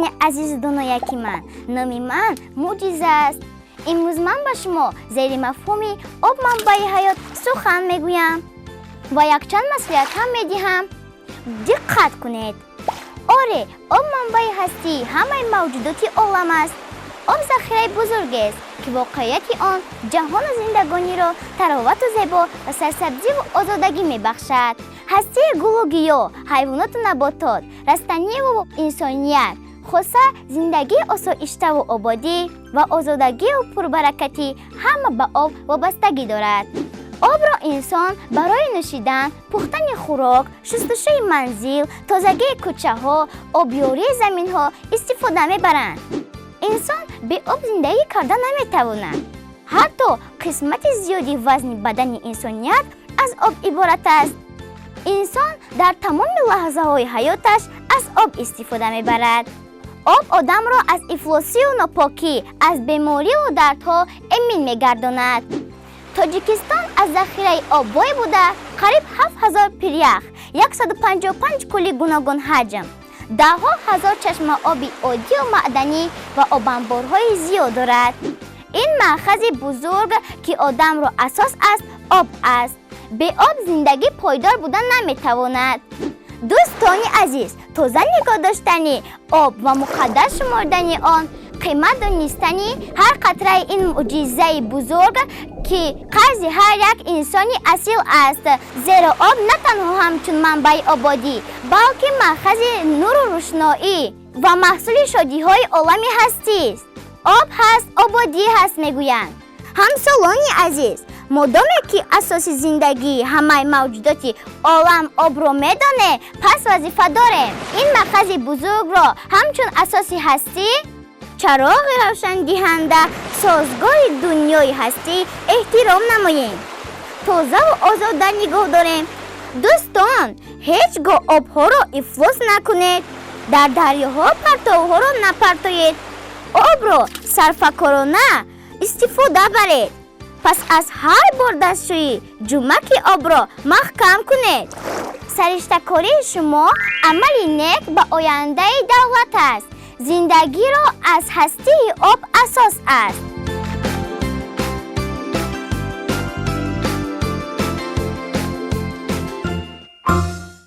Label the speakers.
Speaker 1: Ҳамсолони азизу донояки ман, номи ман Мӯъҷиза аст. Имрӯз ман ба шумо зери мафҳуми «Об манбаи ҳаёт» сухан мегӯям ва якчанд маслиҳат ҳам медиҳам. Диққат кунед. Оре, об манбаи ҳастии ҳамаи мавҷудоти олам аст. Об захираи бузургест, ки воқеияти он ҷаҳону зиндагониро таровату зебо ва сарсабзиву озодагӣ мебахшад. Ҳастии гулу гиёҳ, ҳайвоноту наботот, растаниву инсоният, хоса зиндагии осоиштаву ободӣ ва озодагию пурбаракатӣ ҳама ба об вобастагӣ дорад. Обро инсон барои нӯшидан, пухтани хӯрок, шустушӯи манзил, тозагии кӯчаҳо, обёрии заминҳо истифода мебаранд. Инсон бе об зиндагӣ карда наметавонад. Ҳатто қисмати зиёди вазни бадани инсоният аз об иборат аст. Инсон дар тамоми лаҳзаҳои ҳаёташ аз об истифода мебарад. Об одамро аз ифлосию нопокӣ, аз бемориву дардҳо эмин мегардонад. Тоҷикистон аз захираи об бой буда, қариб 7000 пирях, 155 кӯли гуногунҳаҷм, даҳҳо ҳазор чашмаоби оддию маъданӣ ва обанборҳои зиёд дорад. Ин маъхази бузург, ки одамро асос аст, об аст. Бе об зиндагӣ пойдор буда наметавонад. Дӯстони азиз, тоза нигоҳ доштани об ва муқаддас шумордани он, қимат донистани ҳар қатраи ин мӯъҷизаи бузург, ки қарзи ҳар як инсони асил аст, зеро об на танҳо ҳамчун манбаи ободӣ, балки маъхази нуру рӯшноӣ ва маҳсули шодиҳои олами ҳастист. «Об ҳаст, ободӣ ҳаст», мегӯянд. Ҳамсолони азиз, модоме ки асоси зиндагии ҳамаи мавҷудоти олам обро медонем, пас вазифа дорем ин маъхази бузургро ҳамчун асоси ҳастӣ, чароғи равшандиҳанда, созгори дунёи ҳастӣ эҳтиром намоем, тозаву озода нигоҳ дорем. Дӯстон, ҳеҷ гоҳ обҳоро ифлос накунед, дар дарёҳо партовҳоро напартоед, обро сарфакорона истифода баред. Пас аз ҳар бор дастшӯӣ ҷумаки обро маҳкам кунед. Сариштакории шумо амали нек ба ояндаи давлат аст. Зиндагиро аз ҳастии об асос аст.